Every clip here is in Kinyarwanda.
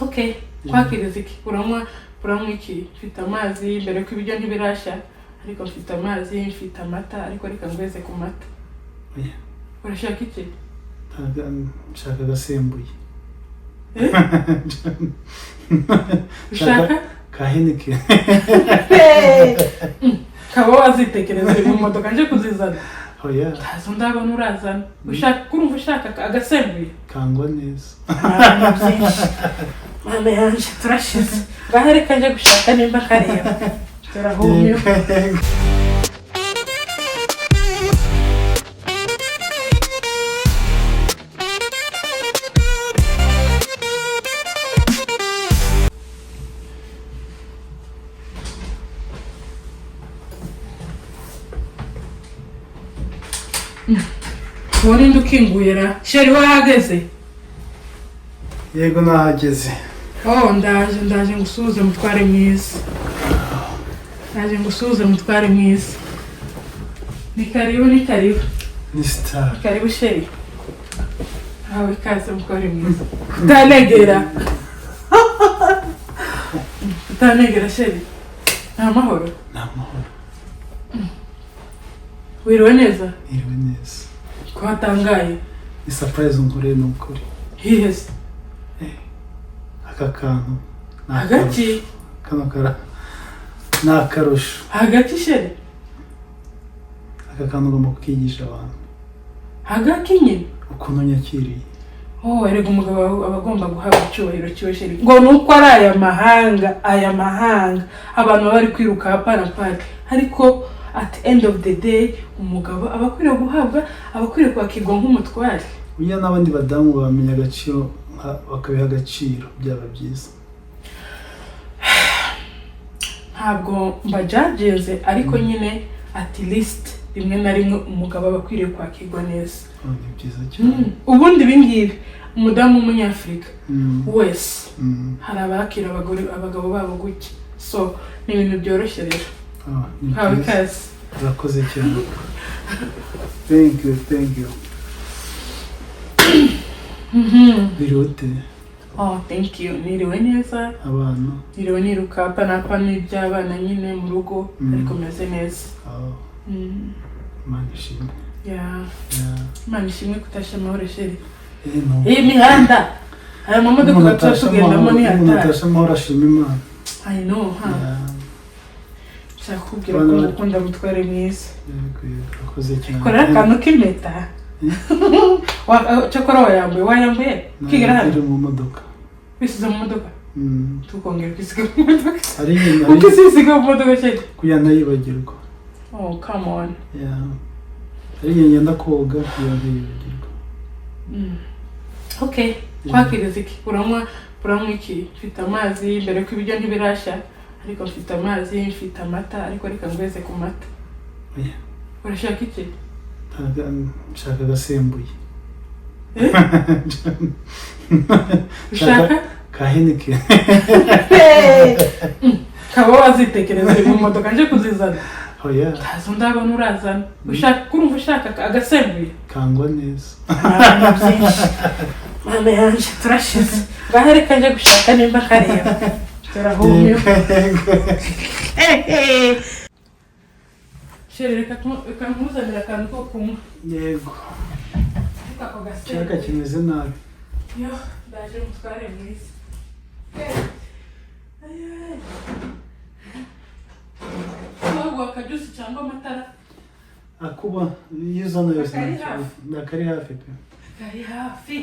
Okay, kwakiriza iki? Uranywa, uranywa iki? Mfite amazi, mbere ko ibiryo ntibirashya, ariko mfite amazi, mfite amata, ariko reka ngweze ku mata. Oya. Urashaka iki? Nshaka agasembuye. Eh? Ushaka ka Heineken. Kaba wazitekereza uri mu modoka nje kuzizana? Oya. Ntazo ndabona urazana. Ushaka, urumva ushaka agasembuye? Kangwa neza. Ni byinshi, mama yanje, turashize. Ngaho reka nje gushaka nimba kareba. Turahumiwe. Yego. Uwo ninde ukinguye ra? Chéri, wahageze? Yego, nahageze. Oh, ndaje, ndaje ngusuhuze, mutware mwiza. Ndaje ngusuhuze, mutware mwiza. Ni karibu, ni karibu. Ni star. Karibu chéri. Hawe ikaze, mutware mwiza. Utanegera, utanegera chéri. Ni amahoro? Ni amahoro. Wiriwe neza? Niriwe neza. Ko hatangaye? Ni surprise unkoreye, ni ukuri. Hihese? Aka kantu ni Hagati. akarusho. Kano kara ni akarusho. Hagati, chéri? Aka kantu ugomba kukigisha abantu. Hagati nyine. Ukuntu nyakiriye. Oh, erega umugabo aba agomba guhabwa icyubahiro cyiwe, chéri. Ngo ni uko ari aya mahanga, aya mahanga abantu baba bari kwiruka hapana pari, ariko at end of the day umugabo aba akwiriye guhabwa, aba akwiriye kwakirwa nk'umutware. Burya n'abandi badamu bamenya agaciro bakabiha agaciro, byaba byiza. Ntabwo mbajudginze, ariko nyine at least rimwe na rimwe umugabo aba akwiriye kwakirwa neza. Oh, ni byiza cyane. Ubundi ibi ngibi umudamu w'umunyafurika wese hari abakira abagore, abagabo babo gutya, so ni ibintu byoroshye rero. Oh, ni Hawe byiza. ikaze. Urakoze cyane, thank you, thank you. Birute? Oh, thank you, niriwe neza. Abana? Niriwe niruka hapa na hapa n'iby'abana nyine mu rugo, ariko meze neza. Oh, Imana ishimwe. Yeah. Yeah. Imana ishimwe kutasha amahoro, chéri. Eh, no. Iyi mihanda, aya mamodoka Umuntu tuba atashe tugendamo amahoro, ni umuntu hatari. atashe amahoro ashima Imana. I know, ha. Yeah. Nshaka kukubwira ko Abana bari- ngukunda, mutware mwiza. Yego, yego, urakoze cyane. Korera akantu k'impeta. Cyakora wayambuye, wayambuye ukigera hano? Iri mu modoka. Wisize mu modoka? Mm. Tukongera kwisiga mu modoka? Ari nyine Kuko ari isisiga mu modoka, chéri? Kugira ntayibagirwa. Oh, come on. Yeah. Ari igihe ngenda koga kugira ntayibagirwa. Okay, kwakiriza iki? Uranywa, uranywa iki? Mfite amazi, mbere ko ibiryo ntibirashya, ariko mfite amazi, mfite amata, ariko reka ngweze ku mata. Oya. Urashaka iki? Nshaka agasembuye. Eh? Ushaka ka Heineken. Kaba wazitekereza uri mu modoka nje kuzizana? Oya. Ntazo ndabona urazana. Ushaka, urumva ushaka agasembuye? Kangwa neza. Ni byinshi, mama yanje, turashize. Ngaho reka nje gushaka nimba kareba. Turahumiwe. Yego. Chéri, reka nkuzanire akantu ko kunywa. Yego. Ariko ako Ikiyaga gasembuye kimeze nabi. Yo, ndaje, mutware mwiza. Ay, ay. Waguha akajuice cyangwa amatara? Akuba iyo uzana yose. Akari Nta kibazo. hafi. Akari hafi pe. Kari hafi.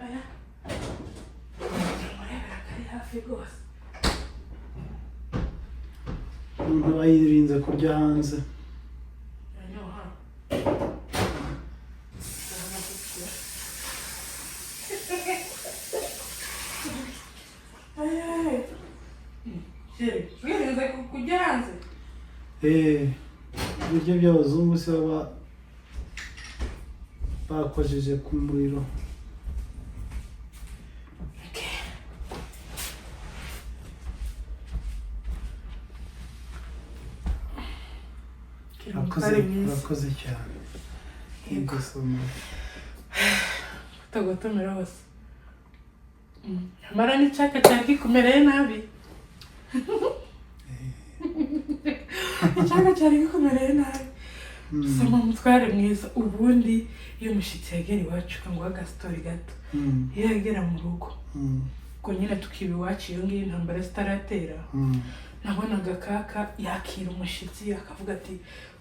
Aya, murebera, kari hafi rwose. Umuntu aba yirinze kurya hanze. I know, huh? Ndabona gutya. Ay, ay. Chéri, wirinze kujya hanze? Eh, ibiryo by'abazungu se baba bakojeje ku muriro. Okay. Kira Urakoze. umutware mwiza. Urakoze cyane. Thank Yego. you so much. Kutagotomera hose. Nyamara n'icyaka cyari gikumereye nabi. Icyaka cyari gikumereye nabi. Soma, mutware mwiza. Ubundi iyo umushyitsi yagera iwacu, ukanguha agasitori gato, iyo yagera mu rugo, ubwo nyine tukiba iwacu iyo ngiyo intambara zitaratera, nabonaga kaka yakira umushyitsi, akavuga ati: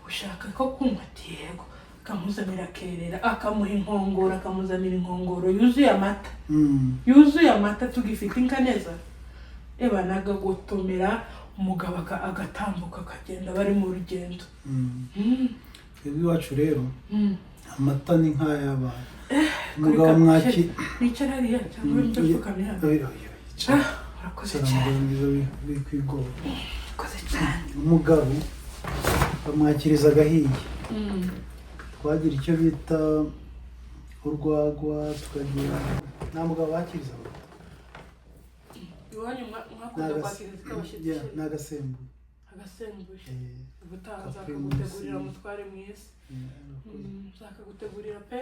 "Ushaka ko kunywa?" Ati: "Yego." Akamuzanira kerera, akamuha inkongoro, akamuzanira inkongoro yuzuye amata, yuzuye amata, tugifite inka neza. Eba nagagotomera umugabo, agatambuka akagenda bari mu rugendo. Twebwe iwacu rero amata ni nk'ay'abana. Umugabo mwaki Nicara hariya cyangwa mbe mfukamye hano? Oya, oya, icara. Ah, urakoze Icara, cyane. mugabo mwiza wikwigora. Urakoze cyane. Umugabo bamwakiriza agahiye. Twagira icyo bita urwagwa, tukagira, nta mugabo wakiriza amata. Iwanyu mwakunda kwakiriza ikabashyitsi? Yeah, ni agasembuye. Agasembuye. Ubutaha Ka nzakagutegurira, Primus. mutware mwiza. Yeah, urakoze. Nzakagutegurira pe.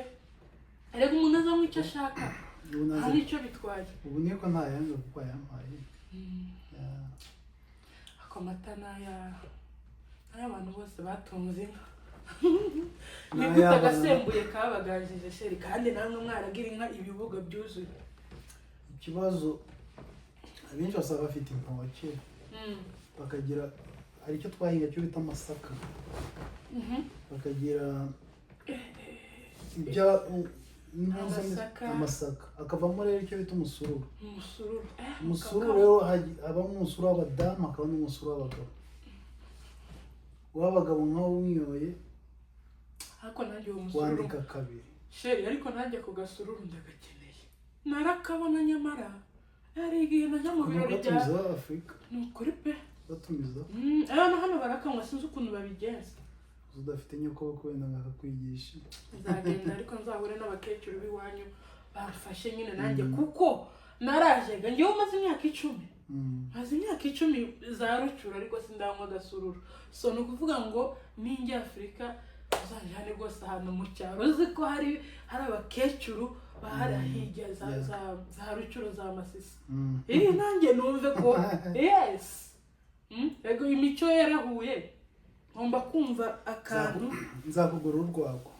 Erega umuntu azanywa icyo ashaka, Ubu nta n'icyo bitwaye. Ubu niko ntayanga kuko yampaye. Yeah. Ako mata ni ay'abantu bose batunze inka. Ni gute N'ay'abana. Agasembuye kabaganjije, chéri, kandi namwe mwaragira inka, ibibuga byuzuye. Ikibazo, abenshi basaba bafite intoki, bakagira, hari icyo twahinga cyo bita amasaka, bakagira ibya Amasaka. Amasaka akavamo rero icyo bita umusururu. Umusururu. Umusururu kakao. rero habamo umusururu w'abadamu, hakaba n'umusururu w'abagabo. Uw'abagabo nkawo unyoye, Ariko nanjye uwo musururu wandika kabiri. Chéri, ariko nanjye ako gasururu ndagakeneye, narakabona. Nyamara hari igihe najya mu birori bya Batumiza Afurika. Ni ukuri pe. Batumiza. Abana hano barakanywa, sinzi ukuntu babigenza. Udafite nyokobukwe wenda ngakakwigisha. Nzagenda, ariko nzahure n'abakecuru b'iwanyu bamfashe nyine nanjye, kuko narajega ngewe umaze imyaka 10, maze imyaka 10 za rucura, ariko sindanywa agasururu. So ni ukuvuga ngo ninjya Afurika uzanjyane rwose ahantu mu cyaro, uzi ko hari abakecuru bahari hirya za za Rucuro, za Masisi. Iyi nanjye numve ko yes. Ego, imico yarahuye, ngomba kumva akantu. Nzakugura urwagwa.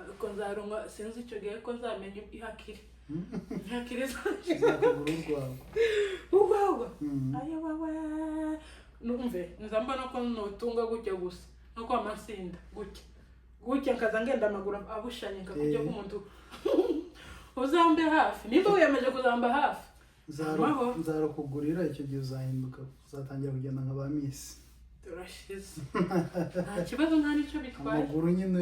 Ariko nzarunywa, sinzi icyo gihe ko nzamenya ihakiri ihakiri. Nzakugura urwagwa. Urwagwa. Ayo wawe, numve nza mbona ko nutunga gutya gusa no kwa masinda gutya gutya, nkaza ngenda amaguru abushanye nkakujya k'umuntu. Uzambe hafi nimba wiyemeje kuzamba hafi. Amahoro. Nzarukugurira, icyo gihe uzahinduka, uzatangira kugenda nka ba miss. Turashize, nta kibazo, nta n'icyo bitwaye. Amaguru nyine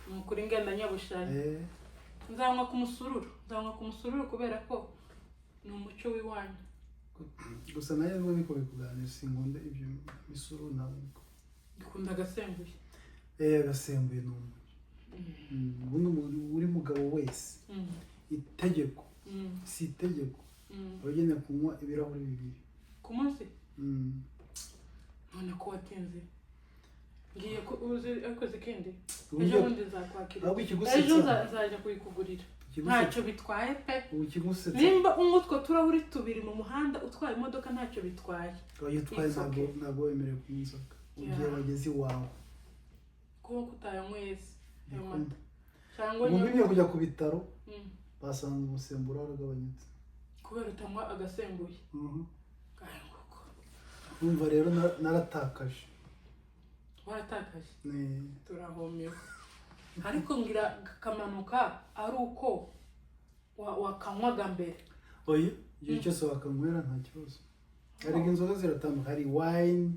Ni ukuri ngenda nyabushanye. Nzanywa ku musururu, nzanywa ku musururu kubera ko ni umuco w'iwanyu. Gusa nayo nubwo niko bikuganira, sinkunda ibyo misururu ntabwo. Dukunda agasembuye. Agasembuye ni umuco. Ubundi buri mugabo wese, itegeko, si itegeko, aba agenewe kunywa ibirahuri bibiri. Ku munsi? Mm. None ko watinze, ngiye ku uzi ariko ikindi Ubu ejo bundi nzakwakira. Ahubwo ikigusetsa Ejo nzajya kuyikugurira. Ntacyo bitwaye pe. Ubu ikigusetsa, Nimba unywa utwo turahuri tubiri mu muhanda utwaye imodoka, ntacyo bitwaye. Iyo utwaye It's ntabwo okay. ntabwo wemerewe kunywa inzoga igihe wageze iwawe. Kuba kutayanyweye se ayo mata cyangwa Ubu mpimye kujya ku bitaro, basanze umusemburo waragabanyutse. Kubera utanywa agasembuye. Mhm. Ngayo nguko. Urumva rero naratakaje. Waratakaje. Turahomewe, ariko ngira kamanuka ari uko wakanywaga mbere. Oya, igihe cyose wakanywera nta kibazo. Ariko inzoga ziratandukanye, hari wine,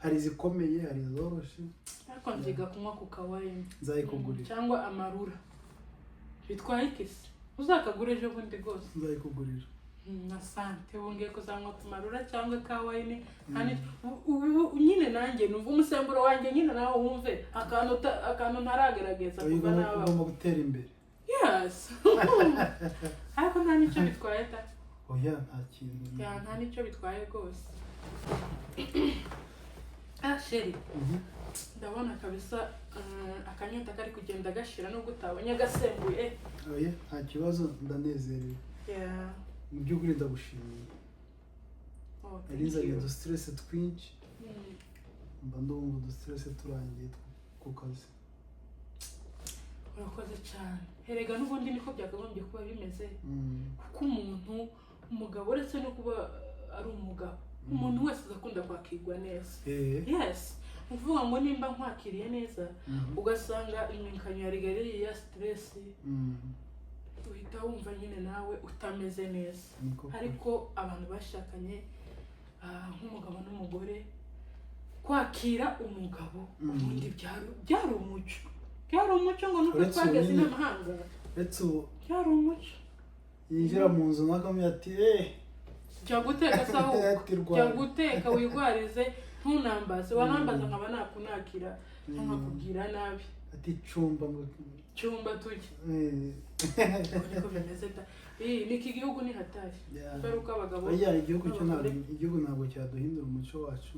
hari izikomeye, hari izoroshe. Ariko nziga kunywa ku kawine. Nzayikugurira. Cyangwa amarura bitwaye ikisi, uzakagura ejo bundi rwose. Nzayikugurira. Asante. Wongeye kuzanywa ku marura cyangwa ka wine, ubu nyine nanjye numva umusemburo wanjye nyine, nawe wumve akantu akantu ntaragerageza Oya, kuva nabaho. Ugomba gutera imbere. Yes, ariko nta n'icyo bitwaye ta. Oya, nta kintu. Yeah, nta n'icyo bitwaye rwose. Ah, chéri, ndabona kabisa akanyota kari kugenda gashira nubwo utabonye agasembuye. Oya, nta kibazo, ndanezerewe. Mu by'ukuri ndagushimiye. Oh, thank Nari nzanye you. udu stress twinshi, mba ndumva udu stress turangiye ku kazi. Urakoze cyane. Erega n'ubundi niko byakagombye kuba bimeze, kuko umuntu, umugabo, uretse no kuba ari umugabo, umuntu wese azakunda kwakirwa neza. Yes, ni ukuvuga ngo nimba nkwakiriye neza, ugasanga iminkanyari ya stress, uhita wumva nyine nawe utameze neza. Niko kuri. Ariko abantu bashakanye, nk'umugabo n'umugore, kwakira umugabo, ubundi byari umuco, byari umuco, ngo nuko Uretse ubu twageze nyine- n'amahanga. Uretse ubu Byari umuco. yinjira mu nzu nakamenya ati eh. Jya guteka se ahubwo. Ati rwara. Jya guteka wigwarize, ntunambaze. Wanambaza nkaba nakunakira, nkakubwira nabi. Ati cumba ngo Cyumba tujye. Uko niko bimeze da. Iyi ni iki gihugu ni hatari, kubera uko abagabo Oya, igihugu cyo ntabwo n'abagore- igihugu ntabwo cyaduhindura umuco wacu.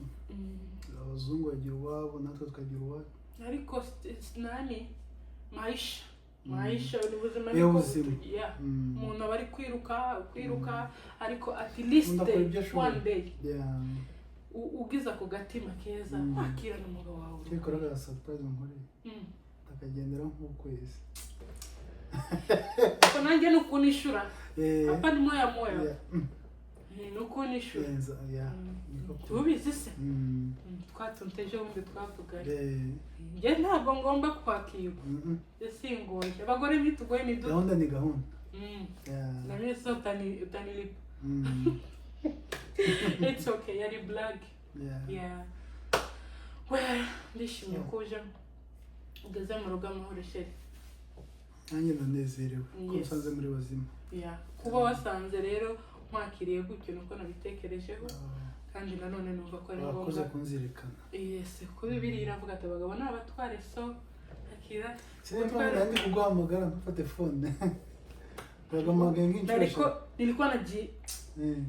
Abazungu bagira uwabo, natwe tukagira uwacu. Ariko nani, maisha, maisha ni ubuzima. Iyo Niko buzima. Yeah. Umuntu aba ari kwiruka kwiruka, ariko at least Umuntu akora ibyo ashoboye. one day ugize ako gatima keza, wakirana umugabo wawe. Cyakora ka surprise nkoreye, akagendera nk'ukwezi. Ko nanjye ni ukunishura. Hapa ni moya moya. Ni ukunishura. Yeah, niko kuri. Tubizi se. Twatunze ejo bundi twavuganye. Njye ntabwo ngomba kwakirwa. Singoye, abagore ntitugoye, ni duto. Gahunda ni gahunda. Na mimi sasa utanilipa. It's okay, yari blague. Yeah, well, ndishimye ko uje, ugeze mu rugo amahoro, chéri. Nanjye ndanezerewe ko Yes. nsanze muri bazima. Yeah, kuba wasanze rero nkwakiriye gutyo nuko nabitekerejeho, kandi nanone numva ko ari Wakoze ngombwa. kunzirikana. Yes, kuko Bibiliya iravuga ati abagabo ni abatware, so akira. Sinzi impamvu nari ndi kuguhamagara ntufate phone, ndaguhamagaye nk'inshuro Nariko 3. nilikuwa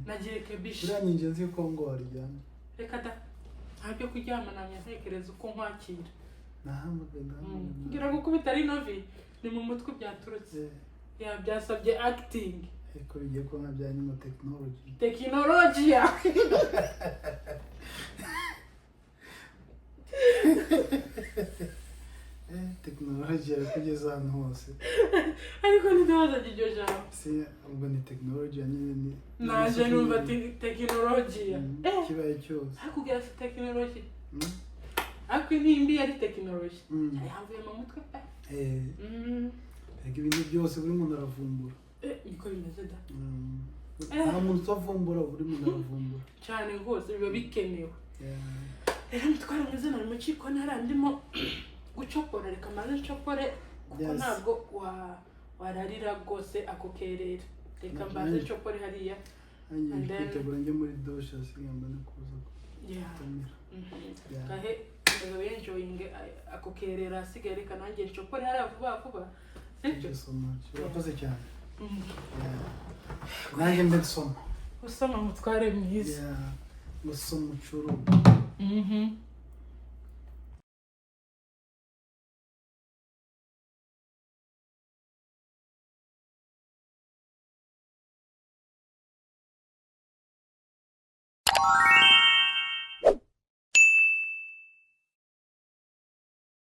najirekebisha. Buriya ni ingenzi yuko ngo waryamye. Reka da, nta byo kuryama, namye ntekereza uko nkwakira. Nahamagaye, ndahamagaye. Ngira ngo gukubita ari novi ni mu mutwe byaturutse. Ya, byasabye acting. Ariko bigiye kuba nka bya nyuma, tekinoloji. Tekinolojiya. Tekinoloji yarakugeza ahantu hose. Ariko ntitubazanye iryo jambo. Si ubwo ni tekinoloji ya nyine ni Naje numva tekinolojiya. Kibaye cyose. Hakubwira si tekinoloji. Ariko nimba iyo ari tekinoloji yavuye mu mutwe pe. Erega ibintu byose buri muntu aravumbura. Niko bimeze da. Nta muntu utavumbura, buri muntu aravumbura. Cyane rwose, biba bikenewe. Rero mutware mwiza, nari mu gikoni hariya ndimo gucokora, reka maze ncokore kuko ntabwo wararira rwose ako kerera. Reka mbanze ncokore hariya. Nanjye And then- kwitegura njye muri douche, hasigaye mbone kuza gutumira. Yeah. Gahe umugabo yenjoyinge ako kerera, asigaye reka nanjye ncokore hariya vuba vuba. Thank Sibyo? you so much, urakoze cyane. Yeah. Nanjye mbe nsoma. Usoma, mutware mwiza. Yeah. Gusoma ucuru.